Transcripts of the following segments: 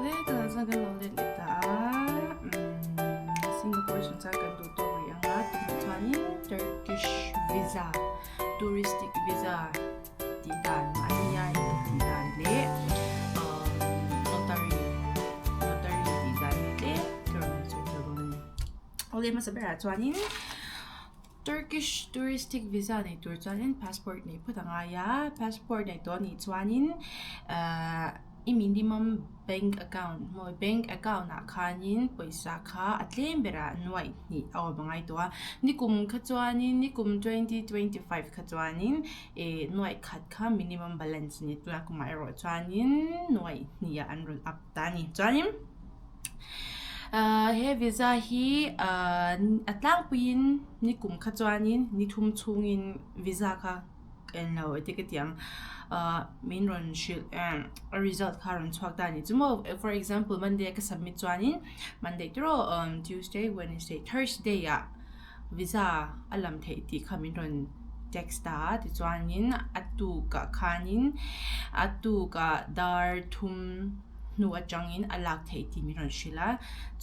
Awle tunah chuan kan lo let leh ta a umm Singapore chungchang kan duh tawk rih ang a tunah chuanin Turkish visa touristic visa tih dan mahnia in tih dan leh umm notary notary tih dan tlem ka rawn sawi tel dawn a ni. Awle hmasa berah chuanin. Turkish touristic visa nei tur chuanin passport neih phawt a ngai a, passport nei tawh anih chuanin ahh i minimum bank account maw bank account ah khanin pawisa kha a tlem berah nuaih hnih a awm a ngai tawh a, nikum kha chuanin nikum 2025 kha chuanin ih nuaih khat kha minimum balance a ni tunah kumah erawh chuanin nuaih hnih ah an rawn up ta a ni chuanin. Ahh he visa hi ahh a tlangpuiin ni kum kha chuanin ni thum chhungin visa kha en lo eti ka ti ang ahh min rawn hrilh em a result kha a rawn chhuak ta a ni chu maw for example monday a ka submit chuanin monday te rawh tuesday wednesday thursday ah visa a lam theih tih kha min rawn text a tichuanin a tukah khanin a tukah dar thum. hnu atangin a lak theih tih min rawn hrilh a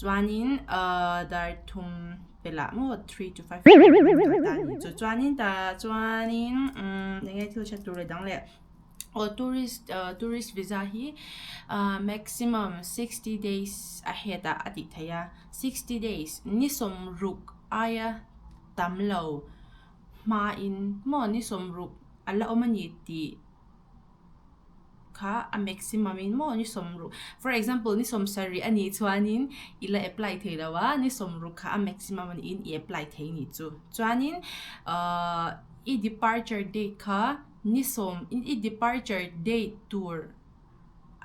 chuanin ahh dar thum pelah maw 3 to 5 chu chuanin tah chuanin umm eng nge thil hriat tur leh dang leh aw tourist ah tourist visa hi ah maximum 60 days ahead ah a tih theih a 60 days ni sawmruk aia tam lo hmain maw ni sawmruk a la awm a ni tih. Kha a maximum in maw ni sawmruk for example ni sawmsarih a nih chuanin i la apply thei lo a ni sawmruk kha a maximum a niin i apply thei a nih chu chuanin ahh i departure date kha ni sawm i departure date tur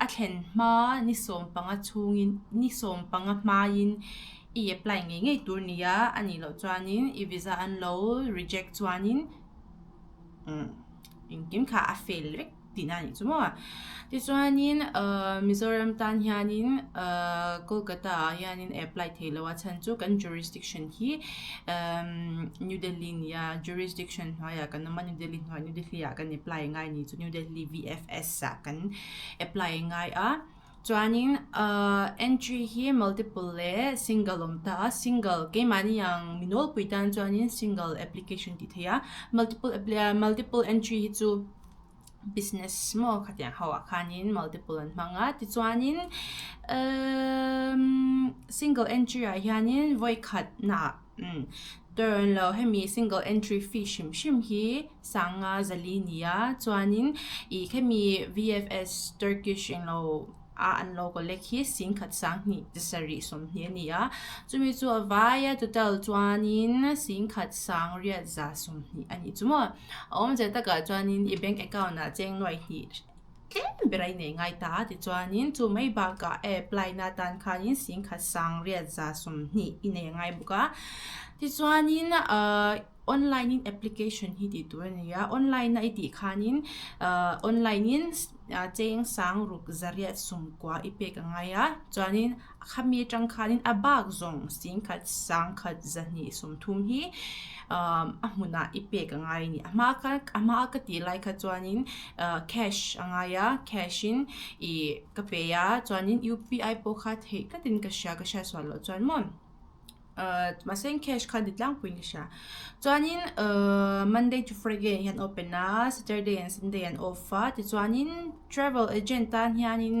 a thlen hma ni sawm panga chhungin ni sawm panga hmain i apply ngei ngei tur a ni a a nih loh chuanin i visa an lo reject chuanin umm engkim kha a fail vek tihna a nih chu maw. Tichuanin ahh Mizoram tan hianin ahh Kolkata ah hianin apply thei lo a chhan chu kan jurisdiction hi umm New Delhi a ni a jurisdiction hnuaiah kan awm a New Delhi hnuai New Delhi ah kan apply ngai a ni chu New Delhi V F S ah kan apply ngai a. Chuanin ahh entry hi multiple leh single awm ta a single keimahni ang mi nawlpui tan chuanin single application tih theih a multiple multiple entry hi chu business maw khatiang ho ah khanin multiple an hmang a tichuanin umm single entry ah hianin vawi khat naah umm turn lo hemi single entry fee hrim hrim hi sanga zali nia chuanin ih khemi V F S turkish englo a an lo collect hi singkhat sanghnih sarih sawmhnih a ni a chumi chu a vaia total chuanin singkhat sang riat za sawmhnih a nih chu maw a awmze takah chuanin i bank account ah cheng nuai hnih tlem ber a inei ngai ta a tichuanin chu mai bakah a apply na atan khanin singkhat sang riat za sawmhnih i nei a ngai bawk a tichuanin ahh online in application hi tih tur a ni a online a i tih khanin ahh online in cheng sang ruk zariat sawmkua i pek a ngai a chuanin khami atang khanin a bak zawng singkhat sangkhat zahnih sawmthum hi ahh a hmunah i pek a ngai a ni a hma kha a hma ka tih lai kha chuanin ahh cash a ngai a cash in ih ka pe a chuanin U P I pawh kha theih tlatin ka hria ka hriat sual loh chuan maw. Ahh mahse cash kha ni tlangpuiin ka hria chuanin ahh monday to friday ah hian open a saturday and sunday an off a tichuanin travel agent tan hianin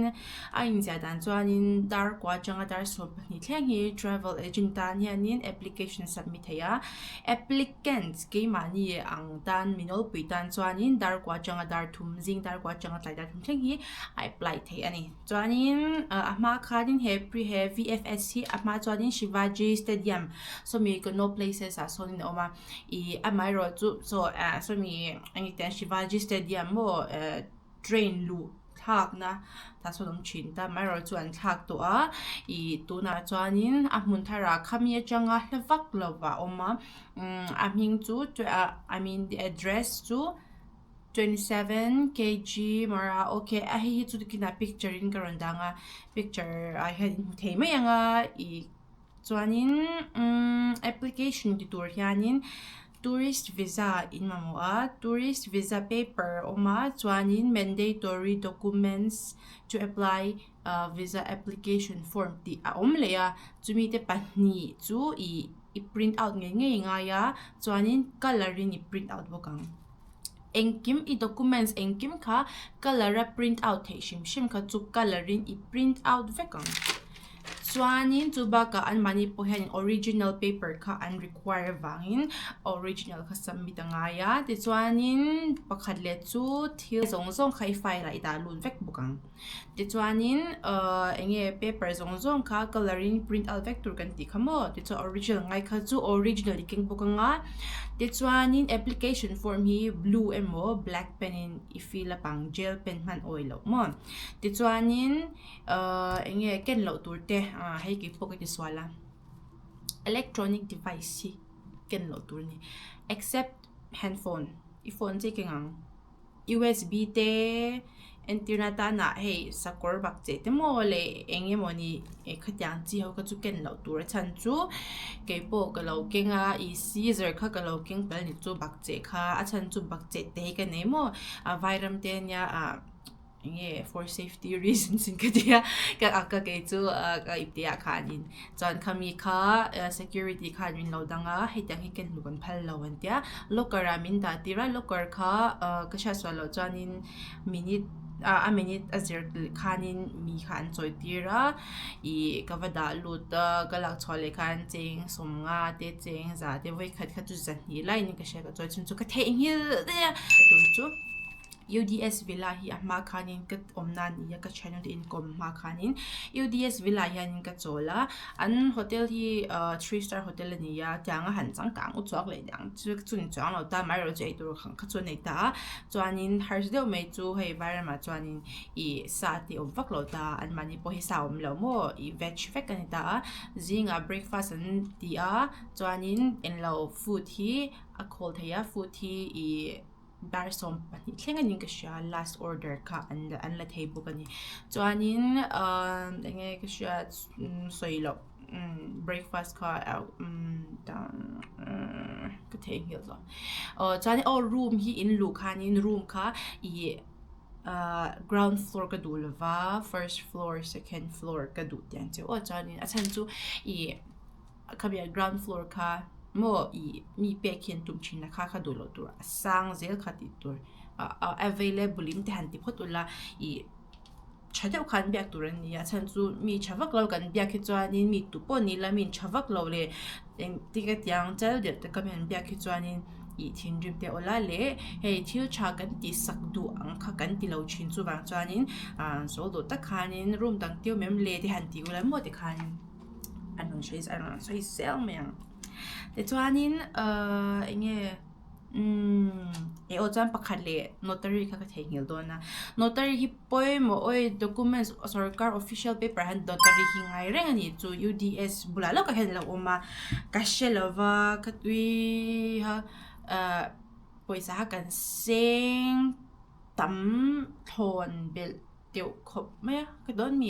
a inziah dan chuanin dar kua atanga dar 12 thleng hi travel agent tan hianin application submit theih a applicants keimahni ang tan mi nawlpui tan chuanin dar kua atanga dar thum zing dar kua atanga tlai dar thum thleng hi a apply theih a ni. Chuanin a hma khanin he pre he V F S hi a hma chuanin Shivaji stadium sawmi Connaught places ah sawnin a awm a ih amaherawh chu saw ah sawmi eng tiang Shivaji stadium maw eh train luh thlakna tah sawn a awm thin ta amaherawh chu an thlak tawh a ih tunah chuanin a hmun tharah khami atanga hla vak lovah a awm a umm a hming chu ah I mean the address chu. 27 kg mara ok a hei hi chu kinah picture in ka rawn dang a picture ah hian in hmu thei mai ang a ih chuanin umm application ti tur hianin. Tourist visa in mamawh a, tourist visa paper a awm a chuanin mandatory documents to apply ah visa application form tih a awm leh a chumi te pahnih chu ih i print out ngei ngei a ngai a chuanin colour in i print out bawk ang. Engkim i documents engkim kha colour a print out theih hrim hrim kha chu colour in i print out vek ang. Chuanin chu bakah anmahni pawh hian original paper kha an require avangin original kha submit a ngai a tichuanin pakhat leh chu thil zawng zawng kha i file ah i dah lut vek bawk ang tichuanin ahh eng nge paper zawng zawng kha colour in print out vek tur kan tih kha maw tichuan original ngai kha chu original i keng bawk ang a tichuanin application form hi blue emaw black pen in i fill up ang gel pen hman awih loh maw tichuanin. Ahh eng nge ken loh tur te ah hei kei pawh ka ti sual a electronic device hi ken loh tur a ni except handphone i phone che keng ang U_S_B te entirna atana hei sakawr bak che te maw leh eng emawni khatiang chi ho kha chu ken loh tur a chhan chu kei pawh ka lo keng a ih scissor kha ka lo keng palh a ni chu bak che kha a chhan chu bak che te hi ka nei maw a vairam te ania ah. Eng nge for safety reasons in ka ti a ka a ka kei chu ka ipte ah khanin chuan khami kha security khan min lo dang a hetiang hi ken hmuh kan phal lo an tia locker ah min dah tir a locker kha ka hriat sual loh chuanin minute a minute a zir khanin mi kha an chawi tir a ih ka va dah lut a ka lak chhuah leh khan cheng sawmnga te cheng za te vawikhat kha chu zahnih laiin ka hria ka chawi chhun chu ka theihnghilh daih a tun chu. UDS Villa hi a hma khanin ka awmna a ni a ka thiannu te inkawm hma khanin UDS Villa ah hianin ka chawl a an hotel hi ahh three star hotel a ni a tiang a han changkang u chuak leh dang chu chu ni chuang lo ta amaherawhchu chu eitur ang kha chu a nei ta a chuanin harsa deuh mai chu hei vairamah chuanin ih sa te awm vak lo ta a anmahni pawh hi sa a awm lo maw ih veg vek a ni ta a zingah breakfast an ti a chuanin englo food hi a khawl thei a food hi ih. Dar 12 thleng a niin ka hria last order kha an an la thei bawk a ni chuanin ahh eng nge ka hriat sawi loh breakfast kha ka theihnghilh zawk aw chuan aw room hi in luh khanin room kha ih ahh ground floor ka duh lova first floor second floor ka duh tih ang che aw chuanin a chhan chu ih. Khawia ground floor kha maw ih mi pek hian tum thin a kha kha duh loh tur a sang zel kha tih tur ah available in te han ti phawt ula ih tha deuh khan biak tur an ni a chhan chu mi tha vak lo kan biak hi chuanin mi tu pawh ni ila mi tha vak lo leh engtik a tiang chal deuh te kha mi an biak hi chuanin ih thinrim te awla leh hei thil tha kan tih sak duh ang kha kan ti lo thin chuvang chuanin ah sawl duh tak khanin room dang tiu mem le te han ti ula maw tikhanin. An rawn sawi an rawn sawi zel mai ang tichuanin ahh eng nge umm eh aw chuan pakhat leh notary kha ka theihnghilh dawn a notary hi pawimawh awi documents sorkar official paper ah hian notary hi ngai reng a ni chu U D S bulah lawkah hian a lo awm a ka hre lo va ka tui ha ahh pawisa kha kan seng tam thlawn belh. deuh khawp mai a ka dawn mi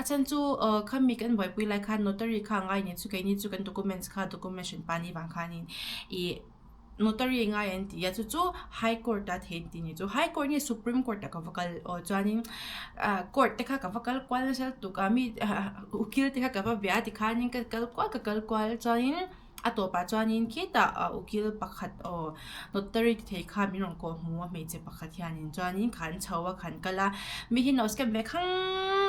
a chhan chu ah khami kan buaipui lai khan notary kha a ngai ni chu keini chu kan documents kha document hran pa ni vang khanin ih notary a ngai an ti a chu chu high court a thei an ti ni chu high court nge supreme court ah ka va kal aw chuanin ah court te kha ka va kal kual nasa lutuk a mi ukil te kha ka va bia tikhanin ka kal kual ka kal kual chuanin. A tawpah chuanin khitah ah ukil pakhat aw notary ti thei kha min rawn kawh hmu a hmeichhe pakhat hianin chuanin khan chho a khan kal a mi hi lo scam ve khang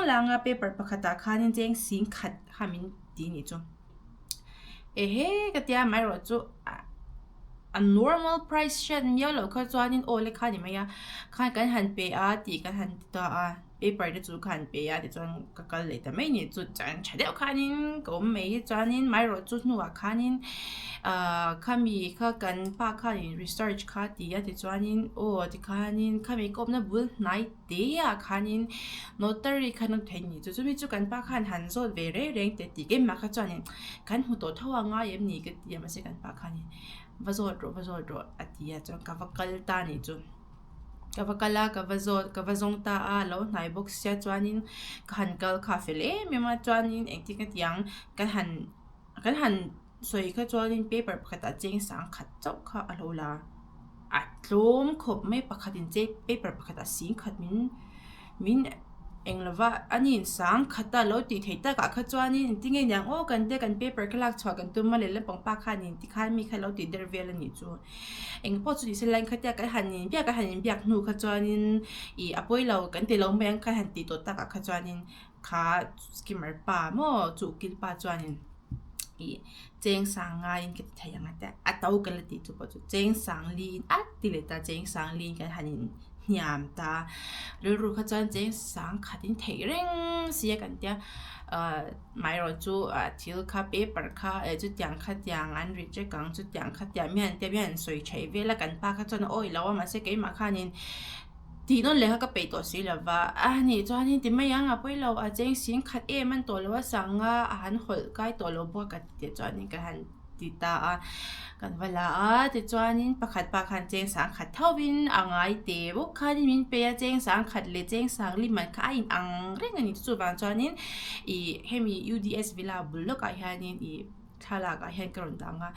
lang a paper pakhatah khanin cheng sing khat kha min ti anih chu ehe ka tia amaherawh chu a normal price hriat miau loh kha chuanin aw le kha ni mai a khan kan han pe a tih kan han ti ta a. Paper te chu kha an pe a tichuan ka kal leh ta mai a ni chu chuan tha deuh khanin ka awm mai chuanin amaherawh chu hnuah khanin ahh khami kha kan pa khanin research kha a ti a tichuanin aw tikhanin khami ka awmna bul hnai te ah khanin notary kha an awm thei a ni chu chumi chu kan pa khan han zawt ve reng reng teh tih keimah kha chuanin kan hmu tawh tho a ngai em ni ka ti a mahse kan pa khanin va zawt rawh va zawt rawh a ti a chuan ka va kal ta a nih chu. Ka va kal a ka va zawt ka va zawng ta a lo hnai bawk sia chuanin ka han kal kha fel em em a chuanin engtin ka ti ang kan han kan han sawi kha chuanin paper pakhatah cheng sangkhat chauh kha a lo la a tlawm khawp mai pakhatin che paper pakhatah singkhat min min eng lova a ni sangkhat a lo tih theih takah kha chuanin engtin nge niang aw kan tia kan paper kha lak chhuah kan tum a lehlam pang pa khanin tikhan mi kha lo tih der vel a nih chu eng pawh chu ni se lai khatia kan han inbiak a han inbiak hnu kha chuanin ih a pawi lo kan ti lo mai ang kha han tih tawh takah kha chuanin. Kha skimmer pa maw chu ukil pa chuanin ih cheng sang ngaiin ka ti thei ang a tia a to ka la tih chu pawh chu cheng sang liin a ti leh ta cheng sang liin kan han in hniam ta rilru kha chuan cheng sang khatin theih reng sia kan tia ah amaherawh chu ah thil kha paper kha eh chutiang khatiang an reject ang chutiang khatiang mi han tia mi han sawi theih vel a kan pa kha chuan a awih lo a mahse keimah khanin. Tih nawn leh kha ka peih tawh si lova, a nih chuanin ti mai ang a pawi lo a cheng sing khat em an tawh lo a sanga a han hawlh kai tawh lo bawk a tih chuanin ka han ti ta a, kan va la a tichuanin pakhat pa khan cheng sang khat thovin a ngai te bawk khanin min pe a cheng sang khat leh cheng sang lim man kha a in ang reng a ni chuvang chuanin ih hemi U_D_S villa bul lawkah hianin ih thlalak ah hian ka rawn dang a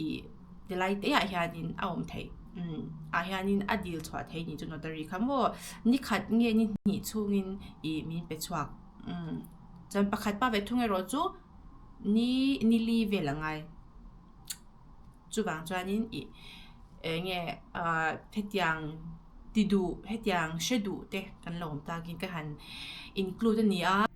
ih. Tilai te ah hianin a awm theih umm ah hianin a dil chhuah theih ni chu notary kha maw ni khat nge ni hnih chhungin ih min pe chhuak umm chuan pakhat pa ve thung erawh chu ni ni li vel a ngai chuvang chuanin ih eng nge ah hetiang ti duh hetiang hre duh te kan lo awm takin ka han include a ni a.